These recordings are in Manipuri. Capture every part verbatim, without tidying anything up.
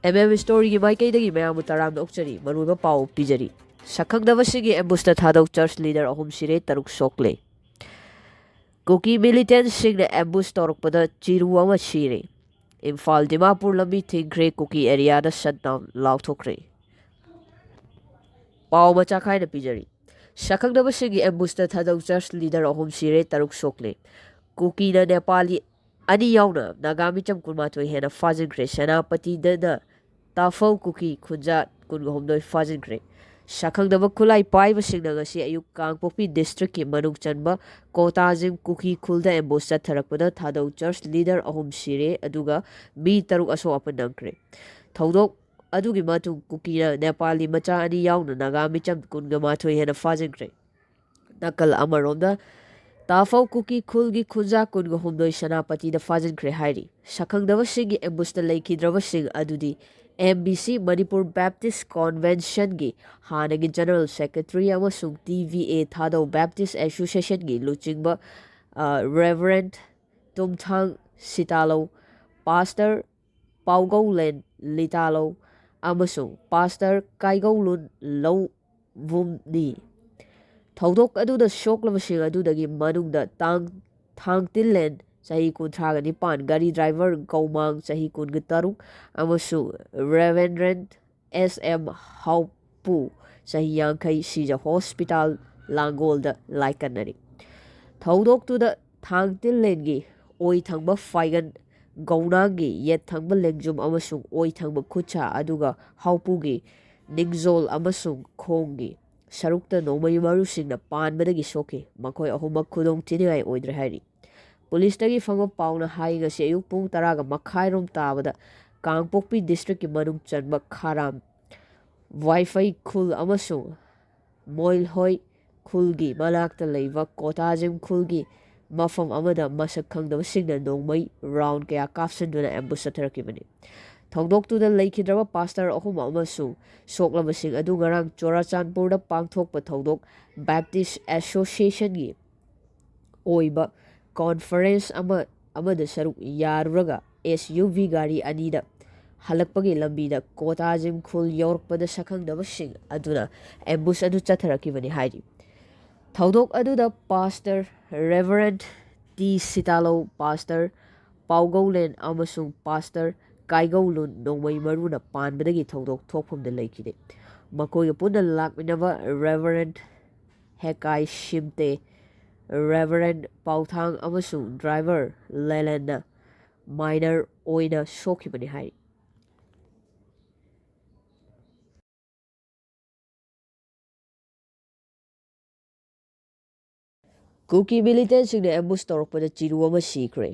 ꯑꯦꯝ ꯑꯦꯝ ꯁ꯭ꯇꯣꯔꯒꯤ ꯃꯥꯏꯀꯩꯗꯒꯤ ꯃꯌꯥꯝꯕꯨ ꯇꯔꯥꯝꯅ ꯑꯣꯛꯆꯔꯤ꯫ ꯃꯔꯨꯑꯣꯏꯕ ꯄꯥꯎ ꯄꯤꯖꯔꯤ꯫ ꯁꯛꯈꯪꯗꯕꯁꯤꯡꯒꯤ ꯑꯦꯝꯕꯨꯁꯇ ꯊꯥꯗꯣꯛ ꯆꯔꯆ ꯂꯤꯗꯔ ꯑꯍꯨꯝ ꯁꯤꯔꯦ, ꯇꯔꯨꯛ ꯁꯣꯛꯂꯦ꯫ ꯀꯨꯀꯤ ꯃꯤꯂꯤꯇꯦꯟꯁꯤꯡꯅ ꯑꯦꯝꯕꯨꯁ ꯇꯧꯔꯛꯄꯗ ꯆꯤꯔꯨ ꯑꯃ ꯁꯤꯔꯦ꯫ ꯏꯝꯐꯥꯜ ꯗꯤꯃꯥꯄꯨꯔ ꯂꯝꯕꯤ ꯊꯤꯡꯈ꯭ꯔꯦ, ꯀꯨꯀꯤ ꯑꯦꯔꯤꯌꯥꯗ ꯁꯠ ꯗꯥꯎꯟ ꯂꯥꯎꯊꯣꯛꯈ꯭ꯔꯦ꯫ ꯄꯥꯎ ꯃꯆꯥ ꯈꯥꯏꯅ ꯄꯤꯖꯔꯤ꯫ ꯁꯛꯈꯪꯗꯕꯁꯤꯡꯒꯤ ꯑꯦꯝꯕꯨꯁꯇ ꯊꯥꯗꯣꯛ ꯆꯔꯆ ꯂꯤꯗꯔ ꯑꯍꯨꯝ ꯁꯤꯔꯦ, ꯇꯔꯨꯛ ꯁꯣꯛꯂꯦ꯫ ꯀꯨꯀꯤꯅ ꯅꯦꯄꯥꯂꯤ ꯑꯅꯤ ꯌꯥꯎꯅ ꯅꯥꯒꯥ ꯃꯤꯆꯝ ꯀꯨꯟꯃꯥꯊꯣꯏ ꯍꯦꯟꯅ ꯐꯥꯖꯤꯟꯈ꯭ꯔꯦ꯫ ꯁꯦꯅꯥꯄꯇꯤꯗꯅ ꯇꯥꯐꯧ ꯀꯨꯀꯤ ꯈꯨꯟꯖꯥ ꯀꯨꯟꯒ ꯍꯨꯝꯗꯣꯏ ꯐꯥꯖꯤꯟꯈ꯭ꯔꯦ꯫ ꯁꯛꯈꯪꯗꯕ ꯈꯨꯠꯂꯥꯏ ꯄꯥꯏꯕꯁꯤꯡꯅ ꯉꯁꯤ ꯑꯌꯨꯛ ꯀꯥꯡꯄꯣꯛꯄꯤ ꯗꯤꯁꯇ꯭ꯔꯤꯛꯀꯤ ꯃꯅꯨꯡ ꯆꯟꯕ ꯀꯣꯇꯥꯖꯤꯝ ꯀꯨꯀꯤ ꯈꯨꯜꯗ ꯑꯦꯝꯕꯨꯁ ꯆꯠꯊꯔꯛꯄꯗ ꯊꯥꯗꯧ ꯆꯔꯆ ꯂꯤꯗꯔ ꯑꯍꯨꯝ ꯁꯤꯔꯦ, ꯑꯗꯨꯒ ꯃꯤ ꯇꯔꯨꯛ ꯑꯁꯣꯛ ꯑꯄꯟ ꯅꯪꯈ꯭ꯔꯦ꯫ ꯊꯧꯗꯣꯛ ꯑꯗꯨꯒꯤ ꯃꯇꯨꯡ ꯀꯨꯀꯤꯅ ꯅꯦꯄꯥꯂꯤ ꯃꯆꯥ ꯑꯅꯤ ꯌꯥꯎꯅ ꯅꯥꯒꯥ ꯃꯤꯆꯝ ꯀꯨꯟꯒ ꯃꯥꯊꯣꯏ ꯍꯦꯟꯅ ꯐꯥꯖꯤꯟꯈ꯭ꯔꯦ꯫ ꯅꯥꯀꯜ ꯑꯃꯔꯣꯝꯗ, ꯇꯥꯐꯧ ꯀꯨꯀꯤ ꯈꯨꯜꯒꯤ ꯈꯨꯟꯖꯥ ꯀꯨꯟꯒ ꯍꯨꯝꯗꯣꯏ ꯁꯦꯅꯥꯄꯇꯤꯗ ꯐꯥꯖꯤꯟꯈ꯭ꯔꯦ ꯍꯥꯏꯔꯤ꯫ ꯁꯛꯈꯪꯗꯕꯁꯤꯡꯒꯤ ꯑꯦꯝꯕꯨꯁꯇ ꯂꯩꯈꯤꯗ꯭ꯔꯕꯁꯤꯡ ꯑꯗꯨꯗꯤ M B C, Manipur Baptist ꯀꯣꯟꯚꯦꯟꯁꯟꯒꯤ ꯍꯥꯟꯅꯒꯤ ꯖꯦꯅꯔꯦꯜ ꯁꯦꯀ꯭ꯔꯦꯇꯔꯤ ꯑꯃꯁꯨꯡ T V A, Thadou Baptist ꯑꯦꯁꯣꯁꯤꯌꯦꯁꯟꯒꯤ ꯂꯨꯆꯤꯡꯕ, ꯑ, ꯔꯦꯚꯔꯦꯟ ꯇꯨꯝꯊꯥꯡ ꯁꯤꯇꯥꯂꯧ, ꯄꯥꯁꯇꯔ ꯄꯥꯎꯒꯧꯂꯦꯟ ꯂꯤꯇꯥꯂꯧ ꯑꯃꯁꯨꯡ ꯄꯥꯁꯇꯔ ꯀꯥꯏꯒꯧꯂꯨꯟ ꯂꯧꯕꯨꯝꯅꯤ꯫ ꯊꯧꯗꯣꯛ ꯑꯗꯨꯗ ꯁꯣꯛꯂꯕꯁꯤꯡ ꯑꯗꯨꯗꯒꯤ ꯃꯅꯨꯡꯗ ꯇꯥꯡ, ꯊꯥꯡꯇꯤꯜꯂꯦꯟ ꯆꯍꯤ ꯀꯨꯟꯊ꯭ꯔꯥꯒ ꯅꯤꯄꯥꯟ, ꯒꯥꯔꯤ ꯗ꯭ꯔꯥꯏꯚꯔ ꯒꯧꯃꯥꯡ ꯆꯍꯤ ꯀꯨꯟꯒ ꯇꯔꯨꯛ ꯑꯃꯁꯨꯡ ꯔꯦꯚꯦꯟꯗ꯭ꯔꯦꯟ ꯑꯦꯁ ꯑꯦꯝ ꯍꯥꯎꯄꯨ ꯆꯍꯤ ꯌꯥꯡꯈꯩ ꯁꯤꯖ ꯍꯣꯁꯄꯤꯇꯥꯜ ꯂꯥꯡꯒꯣꯜꯗ ꯂꯥꯏꯀꯠꯅꯔꯤ꯫ ꯊꯧꯗꯣꯛꯇꯨꯗ ꯊꯥꯡꯇꯤꯜꯂꯦꯟꯒꯤ ꯑꯣꯏ ꯊꯪꯕ ꯐꯥꯏꯒꯟ, ꯒꯧꯅꯥꯡꯒꯤ ꯌꯦꯠ ꯊꯪꯕ ꯂꯦꯡꯖꯨꯝ ꯑꯃꯁꯨꯡ ꯑꯣꯏ ꯊꯪꯕ ꯈꯨꯠꯁꯥ, ꯑꯗꯨꯒ ꯍꯥꯎꯄꯨꯒꯤ ꯅꯤꯡꯖꯣꯜ ꯑꯃꯁꯨꯡ ꯈꯣꯡꯒꯤ ꯁꯔꯨꯛꯇ ꯅꯣꯡꯃꯩ ꯃꯔꯨꯁꯤꯡꯅ ꯄꯥꯟꯕꯗꯒꯤ ꯁꯣꯛꯈꯤ꯫ ꯃꯈꯣꯏ ꯑꯍꯨꯝꯃꯛ ꯈꯨꯗꯣꯡ ꯊꯤꯅꯤꯡꯉꯥꯏ ꯑꯣꯏꯗ꯭ꯔꯦ ꯍꯥꯏꯔꯤ꯫ ꯄꯨꯂꯤꯁꯇꯒꯤ ꯐꯪꯕ ꯄꯥꯎꯅ ꯍꯥꯏ, ꯉꯁꯤ ꯑꯌꯨꯛ ꯄꯨꯡ ꯇꯔꯥꯒ ꯃꯈꯥꯏꯔꯣꯝ ꯇꯥꯕꯗ ꯀꯥꯡꯄꯣꯛꯄꯤ ꯗꯤꯁꯇ꯭ꯔꯤꯛꯀꯤ ꯃꯅꯨꯡ ꯆꯟꯕ ꯈꯥꯔꯥꯝ, ꯋꯥꯏꯐꯩ ꯈꯨꯜ ꯑꯃꯁꯨꯡ ꯃꯣꯏꯜꯍꯣꯏ ꯈꯨꯜꯒꯤ ꯃꯅꯥꯛꯇ ꯂꯩꯕ ꯀꯣꯇꯥꯖꯤꯝ ꯈꯨꯜꯒꯤ ꯃꯐꯝ ꯑꯃꯗ ꯃꯁꯛ ꯈꯪꯗꯕꯁꯤꯡꯅ ꯅꯣꯡꯃꯩ ꯔꯥꯎꯟ ꯀꯌꯥ ꯀꯥꯞꯁꯤꯟꯗꯨꯅ ꯑꯦꯝꯕꯨꯁ ꯆꯠꯊꯔꯛꯈꯤꯕꯅꯤ꯫ ꯊꯧꯗꯣꯛꯇꯨꯗ ꯂꯩꯈꯤꯗ꯭ꯔꯕ ꯄꯥꯁꯇꯔ ꯑꯍꯨꯝ ꯑꯃꯁꯨꯡ ꯁꯣꯛꯂꯕꯁꯤꯡ ꯑꯗꯨ ꯉꯔꯥꯡ ꯆꯨꯔꯥꯆꯥꯟꯄꯨꯔꯗ ꯄꯥꯡꯊꯣꯛꯄ ꯊꯧꯗꯣꯛ ꯕꯦꯞꯇꯤꯁ ꯑꯦꯁꯣꯁꯤꯌꯦꯁꯟꯒꯤ ꯑꯣꯏꯕ ꯀꯣꯟꯐꯔꯦꯟꯁ ꯑꯃ, ꯑꯃꯗ ꯁꯔꯨꯛ ꯌꯥꯔꯨꯔꯒ ꯑꯦꯁ ꯌꯨ ꯚꯤ ꯒꯥꯔꯤ ꯑꯅꯤꯗ ꯍꯜꯂꯛꯄꯒꯤ ꯂꯝꯕꯤꯗ ꯀꯣꯇꯥꯖꯤꯝ ꯈꯨꯜ ꯌꯧꯔꯛꯄꯗ ꯁꯛꯈꯪꯅꯕꯁꯤꯡ ꯑꯗꯨꯅ ꯑꯦꯝꯕꯨꯁ ꯑꯗꯨ ꯆꯠꯊꯔꯛꯈꯤꯕꯅꯤ ꯍꯥꯏꯔꯤ꯫ ꯊꯧꯗꯣꯛ ꯑꯗꯨꯗ ꯄꯥꯁꯇꯔ ꯔꯦꯚꯔꯦꯟ ꯇꯤ ꯁꯤꯇꯥꯂꯧ, ꯄꯥꯁꯇꯔ ꯄꯥꯎꯒꯧꯂꯦꯟ ꯑꯃꯁꯨꯡ ꯄꯥꯁꯇꯔ ꯀꯥꯏꯒꯧꯂꯨꯟ ꯅꯣꯡꯃꯩ ꯃꯔꯨꯅ ꯄꯥꯟꯕꯗꯒꯤ ꯊꯧꯗꯣꯛ ꯊꯣꯛꯐꯝꯗ ꯂꯩꯈꯤꯗꯦ꯫ ꯃꯈꯣꯏꯒ ꯄꯨꯟꯅ ꯂꯥꯛꯃꯤꯟꯅꯕ ꯔꯦꯚꯔꯦꯟ ꯍꯦꯀꯥꯏ ꯁꯤꯝꯇꯦ, ꯔꯦꯚꯔꯦꯟ ꯄꯥꯎꯊꯥꯡ ꯑꯃꯁꯨꯡ ꯗ꯭ꯔꯥꯏꯚꯔ ꯂꯦꯂꯦꯟꯅ ꯃꯥꯏꯅꯔ ꯑꯣꯏꯅ ꯁꯣꯛꯈꯤꯕꯅꯤ ꯍꯥꯏ꯫ ꯀꯨꯀꯤ ꯃꯤꯂꯤꯇꯦꯟꯁꯤꯡꯅ ꯑꯦꯝꯕꯨꯁ ꯇꯧꯔꯛꯄꯗ ꯆꯤꯔꯨ ꯑꯃ ꯁꯤꯈ꯭ꯔꯦ꯫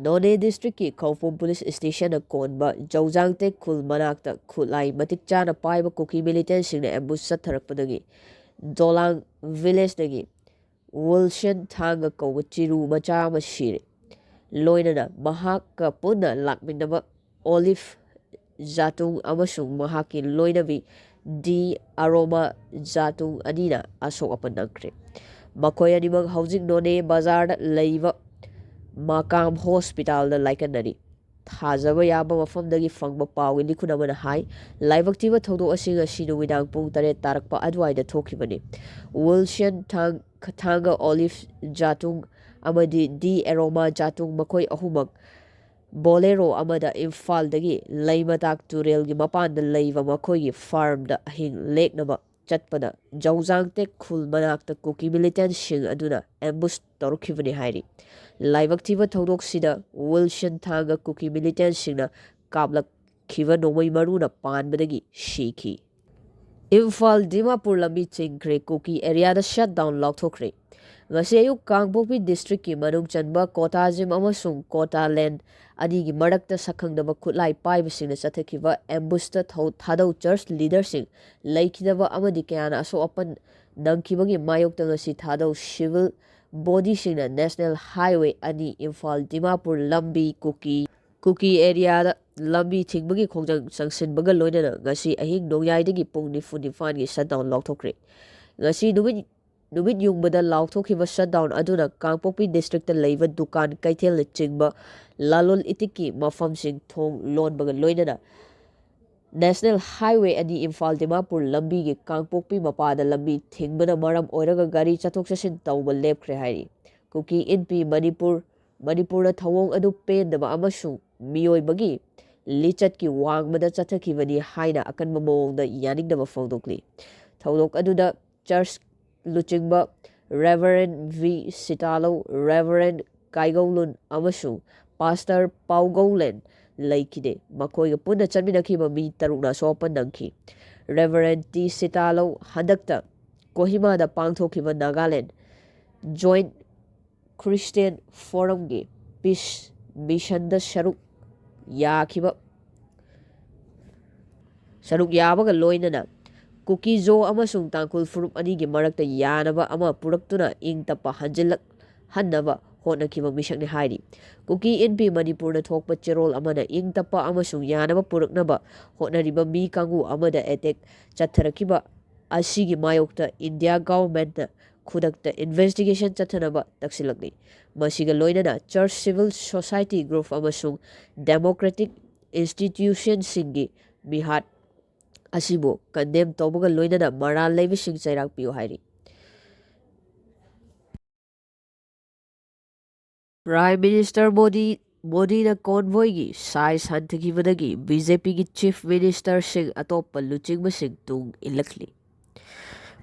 ꯅꯣꯅꯦ ꯗꯤꯁꯇ꯭ꯔꯤꯛꯀꯤ ꯈꯧꯄꯨꯝ ꯄꯨꯂꯤꯁ ꯁ꯭ꯇꯦꯁꯟꯅ ꯀꯣꯟꯕ ꯖꯧꯖꯥꯡꯇꯦꯛ ꯈꯨꯜ ꯃꯅꯥꯛꯇ ꯈꯨꯠꯂꯥꯏ ꯃꯇꯤꯛ ꯆꯥꯅ ꯄꯥꯏꯕ ꯀꯨꯀꯤ ꯃꯤꯂꯤꯇꯦꯟꯁꯤꯡꯅ ꯑꯦꯝꯕꯨꯁ ꯆꯠꯊꯔꯛꯄꯗꯒꯤ ꯖꯣꯂꯥꯡ ꯚꯤꯂꯦꯖꯇꯒꯤ ꯋꯤꯜꯁꯟ ꯊꯥꯡꯒ ꯀꯧꯕ ꯆꯤꯔꯨ ꯃꯆꯥ ꯑꯃ ꯁꯤꯔꯦ꯫ ꯂꯣꯏꯅꯅ ꯃꯍꯥꯛꯀ ꯄꯨꯟꯅ ꯂꯥꯛꯃꯤꯟꯅꯕ ꯑꯣꯂꯤꯐ ꯖꯥꯇꯨꯡ ꯑꯃꯁꯨꯡ ꯃꯍꯥꯛꯀꯤ ꯂꯣꯏꯅꯕꯤ ꯗꯤ ꯑꯔꯣꯃꯥ ꯖꯥꯇꯨꯡ ꯑꯅꯤꯅ ꯑꯁꯣꯛ ꯑꯄꯟ ꯅꯪꯈ꯭ꯔꯦ꯫ ꯃꯈꯣꯏ ꯑꯅꯤꯃꯛ ꯍꯧꯖꯤꯛ ꯅꯣꯅꯦ ꯕꯖꯥꯔꯗ ꯂꯩꯕ ꯃꯥꯀꯥꯝ ꯍꯣꯁꯄꯤꯇꯥꯜꯗ ꯂꯥꯏꯀꯠꯅꯔꯤ꯫ ꯊꯥꯖꯕ ꯌꯥꯕ ꯃꯐꯝꯗꯒꯤ ꯐꯪꯕ ꯄꯥꯎꯒꯤ ꯂꯤꯈꯨꯟ ꯑꯃꯅ ꯍꯥꯏ, ꯂꯥꯏꯕꯛ ꯊꯤꯕ ꯊꯧꯗꯣꯛ ꯑꯁꯤ ꯉꯁꯤ ꯅꯨꯃꯤꯗꯥꯡ ꯄꯨꯡ ꯇꯔꯦꯠ ꯇꯥꯔꯛꯄ ꯑꯗꯨꯋꯥꯏꯗ ꯊꯣꯛꯈꯤꯕꯅꯤ꯫ ꯋꯤꯜꯁꯟ ꯊꯥꯡ-, ꯊꯥꯡꯒ ꯑꯣꯂꯤꯐ ꯖꯥꯇꯨꯡ ꯑꯃꯗꯤ ꯗꯤ ꯑꯦꯔꯣꯃꯥ ꯖꯥꯇꯨꯡ, ꯃꯈꯣꯏ ꯑꯍꯨꯝꯃꯛ ꯕꯣꯂꯦꯔꯣ ꯑꯃꯗ ꯏꯝꯐꯥꯜꯗꯒꯤ ꯂꯩꯃꯇꯥꯛ ꯇꯨꯔꯦꯜꯒꯤ ꯃꯄꯥꯟꯗ ꯂꯩꯕ ꯃꯈꯣꯏꯒꯤ ꯐꯥꯔꯝꯗ ꯑꯍꯤꯡ ꯂꯦꯛꯅꯕ ꯆꯠꯄꯗ ꯖꯧꯖꯥꯡꯇꯦꯛ ꯈꯨꯜ ꯃꯅꯥꯛꯇ ꯀꯨꯀꯤ ꯃꯤꯂꯤꯇꯦꯟꯁꯤꯡ ꯑꯗꯨꯅ ꯑꯦꯝꯕꯨꯁ ꯇꯧꯔꯛꯈꯤꯕꯅꯤ ꯍꯥꯏꯔꯤ꯫ ꯂꯥꯏꯕꯛ ꯊꯤꯕ ꯊꯧꯗꯣꯛꯁꯤꯗ ꯋꯤꯜꯁꯟ ꯊꯥꯡꯒ ꯀꯨꯀꯤ ꯃꯤꯂꯤꯇꯦꯟꯁꯤꯡꯅ ꯀꯥꯞꯂꯛꯈꯤꯕ ꯅꯣꯡꯃꯩ ꯃꯔꯨꯅ ꯄꯥꯟꯕꯗꯒꯤ ꯁꯤꯈꯤ꯫ ꯏꯝꯐꯥꯜ ꯗꯤꯃꯥꯄꯨꯔ ꯂꯝꯕꯤ ꯆꯤꯡꯈ꯭ꯔꯦ, ꯀꯨꯀꯤ ꯑꯦꯔꯤꯌꯥꯗ ꯁꯠ ꯗꯥꯎꯟ ꯂꯥꯎꯊꯣꯛꯈ꯭ꯔꯦ꯫ ꯉꯁꯤ ꯑꯌꯨꯛ ꯀꯥꯡꯄꯣꯛꯄꯤ ꯗꯤꯁꯇ꯭ꯔꯤꯛꯀꯤ ꯃꯅꯨꯡ ꯆꯟꯕ ꯀꯣꯇꯥꯖꯤꯝ ꯑꯃꯁꯨꯡ ꯀꯣꯇꯥꯂꯦꯟ ꯑꯅꯤꯒꯤ ꯃꯔꯛꯇ ꯁꯛꯈꯪꯗꯕ ꯈꯨꯠꯂꯥꯏ ꯄꯥꯏꯕꯁꯤꯡꯅ ꯆꯠꯊꯈꯤꯕ ꯑꯦꯝꯕꯨꯁꯇ ꯊꯧ-, ꯊꯥꯗꯧ ꯆꯔꯆ ꯂꯤꯗꯔꯁꯤꯡ ꯂꯩꯈꯤꯗꯕ ꯑꯃꯗꯤ ꯀꯌꯥꯅ ꯑꯁꯣꯛ ꯑꯄꯟ ꯅꯪꯈꯤꯕꯒꯤ ꯃꯥꯌꯣꯛꯇ ꯉꯁꯤ ꯊꯥꯗꯧ ꯁꯤꯚꯤꯜ ꯕꯣꯗꯤꯁꯤꯡꯅ ꯅꯦꯁꯅꯦꯜ ꯍꯥꯏꯋꯦ ꯑꯅꯤ ꯏꯝꯐꯥꯜ ꯗꯤꯃꯥꯄꯨꯔ ꯂꯝꯕꯤ ꯀꯨꯀꯤ, ꯀꯨꯀꯤ ꯑꯦꯔꯤꯌꯥꯗ ꯂꯝꯕꯤ ꯊꯤꯡꯕꯒꯤ ꯈꯣꯡꯖꯪ ꯆꯪꯁꯤꯟꯕꯒ ꯂꯣꯏꯅꯅ ꯉꯁꯤ ꯑꯍꯤꯡ ꯅꯣꯡꯌꯥꯏꯗꯒꯤ ꯄꯨꯡ ꯅꯤꯐꯨ ꯅꯤꯄꯥꯟꯒꯤ ꯁꯠꯗꯥꯎꯟ ꯂꯥꯎꯊꯣꯛꯈ꯭ꯔꯦ꯫ ꯉꯁꯤ ꯅꯨꯃꯤꯠ ꯅꯨꯃꯤꯠ ꯌꯨꯡꯕꯗ ꯂꯥꯎꯊꯣꯛꯈꯤꯕ shutdown ꯑꯗꯨꯅ ꯀꯥꯡꯄꯣꯛꯄꯤ districtꯇ ꯂꯩꯕ ꯗꯨꯀꯥꯟ ꯀꯩꯊꯦꯜꯅꯆꯤꯡꯕ ꯂꯂꯣꯟ ꯏꯇꯤꯛꯀꯤ ꯃꯐꯝꯁꯤꯡ ꯊꯣꯡ ꯂꯣꯟꯕꯒ ꯂꯣꯏꯅꯅ National Highway ꯑꯅꯤ ꯏꯝꯐꯥꯜ ꯗꯤꯃꯥꯄꯨꯔ ꯂꯝꯕꯤꯒꯤ ꯀꯥꯡꯄꯣꯛꯄꯤ ꯃꯄꯥꯗ ꯂꯝꯕꯤ ꯊꯤꯡꯕꯅ ꯃꯔꯝ ꯑꯣꯏꯔꯒ ꯒꯥꯔꯤ ꯆꯠꯊꯣꯛ ꯆꯠꯁꯤꯟ ꯇꯧꯕ ꯂꯦꯞꯈ꯭ꯔꯦ ꯍꯥꯏꯔꯤ꯫ ꯀꯨꯀꯤ ꯏꯟꯄꯤ ꯃꯅꯤꯄꯨꯔ, ꯃꯅꯤꯄꯨꯔꯗ ꯊꯧꯑꯣꯡ ꯑꯗꯨ ꯄꯦꯟꯗꯕ ꯑꯃꯁꯨꯡ ꯃꯤꯑꯣꯏꯕꯒꯤ ꯂꯤꯆꯠꯀꯤ ꯋꯥꯡꯃꯗ ꯆꯠꯊꯈꯤꯕꯅꯤ ꯍꯥꯏꯅ ꯑꯀꯟꯕ ꯃꯑꯣꯡꯗ ꯌꯥꯅꯤꯡꯗꯕ ꯐꯣꯡꯗꯣꯛꯂꯤ꯫ ꯊꯧꯗꯣꯛ ꯑꯗꯨꯗ church ꯂꯨꯆꯤꯡꯕ Reverend V ꯁꯤꯇꯥꯂꯧ, Reverend ꯀꯥꯏꯒꯧꯂꯨꯟ ꯑꯃꯁꯨꯡ Pastor ꯄꯥꯎꯒꯧꯂꯦꯟ ꯂꯩꯈꯤꯗꯦ꯫ ꯃꯈꯣꯏꯒ ꯄꯨꯟꯅ ꯆꯠꯃꯤꯟꯅꯈꯤꯕ ꯃꯤ ꯇꯔꯨꯛꯅ ꯑꯁꯣꯛ ꯑꯄꯟ ꯅꯪꯈꯤ꯫ Reverend T ꯁꯤꯇꯥꯂꯧ ꯍꯟꯗꯛꯇ ꯀꯣꯍꯤꯃꯥꯗ ꯄꯥꯡꯊꯣꯛꯈꯤꯕ Nagaland Joint Christian Forumꯒꯤ peace missionꯗ ꯁꯔꯨꯛ ꯌꯥꯈꯤꯕ, ꯁꯔꯨꯛ ꯌꯥꯕꯒ ꯂꯣꯏꯅꯅ ꯀꯨꯀꯤ ꯖꯣ ꯑꯃꯁꯨꯡ ꯇꯥꯡꯈꯨꯜ ꯐꯨꯔꯨꯞ ꯑꯅꯤꯒꯤ ꯃꯔꯛꯇ ꯌꯥꯅꯕ ꯑꯃ ꯄꯨꯔꯛꯇꯨꯅ ꯏꯪ ꯇꯞꯄ ꯍꯟꯖꯤꯜꯂꯛꯍꯟꯅꯕ ꯍꯣꯠꯅꯈꯤꯕ ꯃꯤꯁꯛꯅꯤ ꯍꯥꯏꯔꯤ꯫ ꯀꯨꯀꯤ ꯏꯟꯄꯤ ꯃꯅꯤꯄꯨꯔꯗ ꯊꯣꯛꯄ ꯆꯦꯔꯣꯜ ꯑꯃꯅ ꯏꯪ ꯇꯞꯄ ꯑꯃꯁꯨꯡ ꯌꯥꯅꯕ ꯄꯨꯔꯛꯅꯕ ꯍꯣꯠꯅꯔꯤꯕ ꯃꯤ ꯀꯥꯡꯕꯨ ꯑꯃꯗ attack ꯆꯠꯊꯔꯛꯈꯤꯕ ꯑꯁꯤꯒꯤ ꯃꯥꯌꯣꯛꯇ India governmentꯅ ꯈꯨꯗꯛꯇ investigation ꯆꯠꯊꯅꯕ ꯇꯛꯁꯤꯜꯂꯛꯂꯤ꯫ ꯃꯁꯤꯒ ꯂꯣꯏꯅꯅ church, civil society group ꯑꯃꯁꯨꯡ democratic institutionꯁꯤꯡꯒꯤ ꯃꯤꯍꯥꯠ ꯑꯁꯤꯕꯨ condemn ꯇꯧꯕꯒ ꯂꯣꯏꯅꯅ ꯃꯔꯥꯜ ꯂꯩꯕꯁꯤꯡ ꯆꯩꯔꯥꯛ ꯄꯤꯌꯨ ꯍꯥꯏꯔꯤ꯫ Prime Minister ꯃꯣꯗꯤ, ꯃꯣꯗꯤꯅ convoyꯒꯤ size ꯍꯟꯊꯈꯤꯕꯗꯒꯤ BJPꯒꯤ Chief Ministerꯁꯤꯡ ꯑꯇꯣꯞꯄ ꯂꯨꯆꯤꯡꯕꯁꯤꯡ ꯇꯨꯡ ꯏꯜꯂꯛꯂꯤ꯫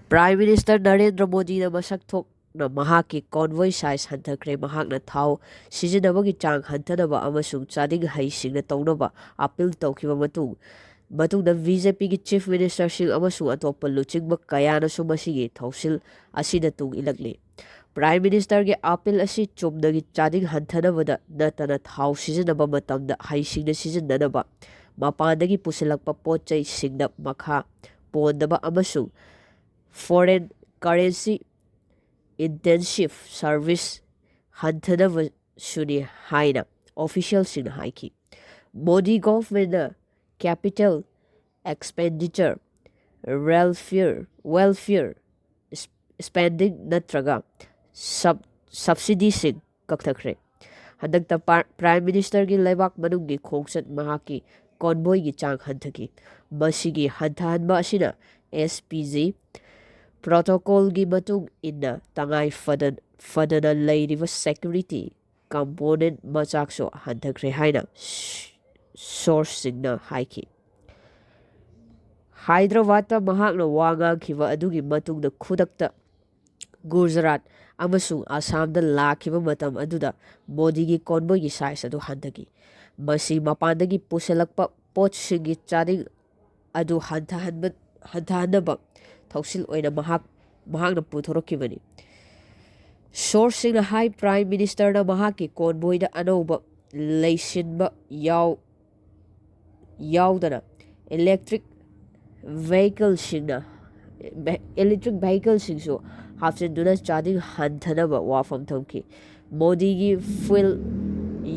Prime Minister ꯅꯔꯦꯟꯗ꯭ꯔ ꯃꯣꯗꯤꯅ ꯃꯁꯛ ꯊꯣꯛꯅ ꯃꯍꯥꯛꯀꯤ convoy size ꯍꯟꯊꯈ꯭ꯔꯦ, ꯃꯍꯥꯛꯅ ꯊꯥꯎ ꯁꯤꯖꯤꯟꯅꯕꯒꯤ ꯆꯥꯡ ꯍꯟꯊꯅꯕ ꯑꯃꯁꯨꯡ ꯆꯥꯗꯤꯡ ꯍꯩꯁꯤꯡꯅ ꯇꯧꯅꯕ appeal ꯇꯧꯈꯤꯕ ꯃꯇꯨꯡ, ꯃꯇꯨꯡꯗ BJPꯒꯤ Chief Ministerꯁꯤꯡ ꯑꯃꯁꯨꯡ ꯑꯇꯣꯞꯄ ꯂꯨꯆꯤꯡꯕ ꯀꯌꯥꯅꯁꯨ ꯃꯁꯤꯒꯤ ꯊꯧꯁꯤꯜ ꯑꯁꯤꯗ ꯇꯨꯡ ꯏꯜꯂꯛꯂꯤ꯫ Prime Ministerꯒꯤ appeal ꯑꯁꯤ ꯆꯨꯝꯅꯒꯤ ꯆꯥꯗꯤꯡ ꯍꯟꯊꯅꯕꯗ ꯅꯠꯇꯅ ꯊꯥꯎ ꯁꯤꯖꯤꯟꯅꯕ ꯃꯇꯝꯗ ꯍꯩꯁꯤꯡꯅ ꯁꯤꯖꯤꯟꯅꯅꯕ, ꯃꯄꯥꯟꯗꯒꯤ ꯄꯨꯁꯤꯜꯂꯛꯄ ꯄꯣꯠ ꯆꯩꯁꯤꯡꯗ ꯃꯈꯥ ꯄꯣꯟꯗꯕ ꯑꯃꯁꯨꯡ foreign currency intensive service ꯍꯟꯊꯅꯕꯁꯨꯅꯤ ꯍꯥꯏꯅ officialꯁꯤꯡꯅ ꯍꯥꯏꯈꯤ꯫ Modi governmentꯅ capital expenditure, welfare, welfare spending ꯅꯠꯇ꯭ꯔꯒ sub subsidyꯁꯤꯡ ꯀꯛꯊꯈ꯭ꯔꯦ꯫ ꯍꯟꯗꯛꯇ Prime Ministerꯒꯤ ꯂꯩꯕꯥꯛ ꯃꯅꯨꯡꯒꯤ ꯈꯣꯡꯆꯠ ꯃꯍꯥꯛꯀꯤ convoyꯒꯤ ꯆꯥꯡ ꯍꯟꯊꯈꯤ꯫ ꯃꯁꯤꯒꯤ ꯍꯟꯊꯍꯟꯕ ꯑꯁꯤꯅ S P G protocolꯒꯤ ꯃꯇꯨꯡ ꯏꯟꯅ ꯇꯉꯥꯏ ꯐꯗꯅ ꯂꯩꯔꯤꯕ security component ꯃꯆꯥꯛꯁꯨ ꯍꯟꯊꯈ꯭ꯔꯦ ꯍꯥꯏꯅ sourceꯁꯤꯡꯅ ꯍꯥꯏꯈꯤ꯫ ꯍꯥꯏꯗ꯭ꯔꯕꯥꯗꯇ ꯃꯍꯥꯛꯅ ꯋꯥ ꯉꯥꯡꯈꯤꯕ ꯑꯗꯨꯒꯤ ꯃꯇꯨꯡꯗ ꯈꯨꯗꯛꯇ ꯒꯨꯖꯔꯥꯠ ꯑꯃꯁꯨꯡ ꯑꯁꯥꯝꯗ ꯂꯥꯛꯈꯤꯕ ꯃꯇꯝ ꯑꯗꯨꯗ ꯃꯣꯗꯤꯒꯤ convoyꯒꯤ size ꯑꯗꯨ ꯍꯟꯊꯈꯤ꯫ ꯃꯁꯤ ꯃꯄꯥꯟꯗꯒꯤ ꯄꯨꯁꯤꯜꯂꯛꯄ ꯄꯣꯠꯁꯤꯡꯒꯤ ꯆꯥꯗꯤꯡ ꯑꯗꯨ ꯍꯟꯊꯍꯟꯕ ꯍꯟꯊꯍꯟꯅꯕ ꯊꯧꯁꯤꯜ ꯑꯣꯏꯅ ꯃꯍꯥꯛ ꯃꯍꯥꯛꯅ ꯄꯨꯊꯣꯔꯛꯈꯤꯕꯅꯤ꯫ Sourceꯁꯤꯡꯅ ꯍꯥꯏ, Prime Ministerꯅ ꯃꯍꯥꯛꯀꯤ convoyꯗ ꯑꯅꯧꯕ ꯂꯩꯁꯤꯟꯕ ꯌꯥꯎ ꯌꯥꯎꯗꯅ electric vehicleꯁꯤꯡꯅ electric vehicleꯁꯤꯡꯁꯨ ꯍꯥꯞꯆꯤꯟꯗꯨꯅ ꯆꯥꯗꯤꯡ ꯍꯟꯊꯅꯕ ꯋꯥꯐꯝ ꯊꯝꯈꯤ꯫ ꯃꯣꯗꯤꯒꯤ fuel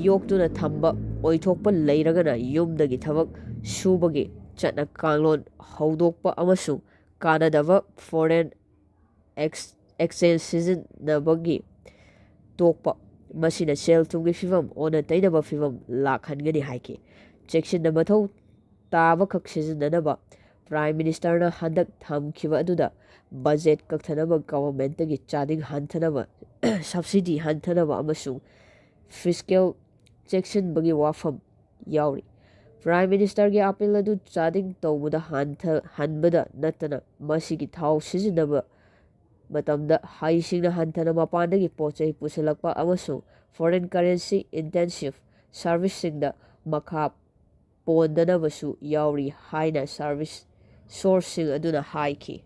ꯌꯣꯛꯇꯨꯅ ꯊꯝꯕ ꯑꯣꯏꯊꯣꯛꯄ ꯂꯩꯔꯒꯅ ꯌꯨꯝꯗꯒꯤ ꯊꯕꯛ ꯁꯨꯕꯒꯤ ꯆꯠꯅ ꯀꯥꯡꯂꯣꯟ ꯍꯧꯗꯣꯛꯄ ꯑꯃꯁꯨꯡ ꯀꯥꯟꯅꯗꯕ foreign exchange ꯁꯤꯖꯤꯟꯅꯕꯒꯤ ꯇꯣꯛꯄ, ꯃꯁꯤꯅ ꯁꯦꯜ ꯊꯨꯝꯒꯤ ꯐꯤꯚꯝ ꯑꯣꯟꯅ ꯇꯩꯅꯕ ꯐꯤꯚꯝ ꯂꯥꯛꯍꯟꯒꯅꯤ ꯍꯥꯏꯈꯤ꯫ ꯆꯦꯛꯁꯤꯟꯅ ꯃꯊꯧ ꯇꯥꯕꯈꯛ ꯁꯤꯖꯤꯟꯅꯅꯕ Prime Ministerꯅ ꯍꯟꯗꯛ ꯊꯝꯈꯤꯕ ꯑꯗꯨꯗ budget ꯀꯛꯊꯅꯕ, governmentꯇꯒꯤ ꯆꯥꯗꯤꯡ ꯍꯟꯊꯅꯕ, subsidy ꯍꯟꯊꯅꯕ ꯑꯃꯁꯨꯡ fiscal ꯆꯦꯛꯁꯤꯟꯕꯒꯤ ꯋꯥꯐꯝ ꯌꯥꯎꯔꯤ꯫ Prime Ministerꯒꯤ appeal ꯑꯗꯨ ꯆꯥꯗꯤꯡ ꯇꯧꯕꯗ ꯍꯟꯊ ꯍꯟꯕꯗ ꯅꯠꯇꯅ ꯃꯁꯤꯒꯤ ꯊꯥꯎ ꯁꯤꯖꯤꯟꯅꯕ ꯃꯇꯝꯗ ꯍꯩꯁꯤꯡꯅ ꯍꯟꯊꯅ ꯃꯄꯥꯟꯗꯒꯤ ꯄꯣꯠ ꯆꯩ ꯄꯨꯁꯤꯜꯂꯛꯄ ꯑꯃꯁꯨꯡ foreign currency intensive serviceꯁꯤꯡꯗ ꯃꯈꯥ ꯄꯣꯟꯗꯅꯕꯁꯨ ꯌꯥꯎꯔꯤ ꯍꯥꯏꯅ service sourceꯁꯤꯡ ꯑꯗꯨꯅ ꯍꯥꯏꯈꯤ꯫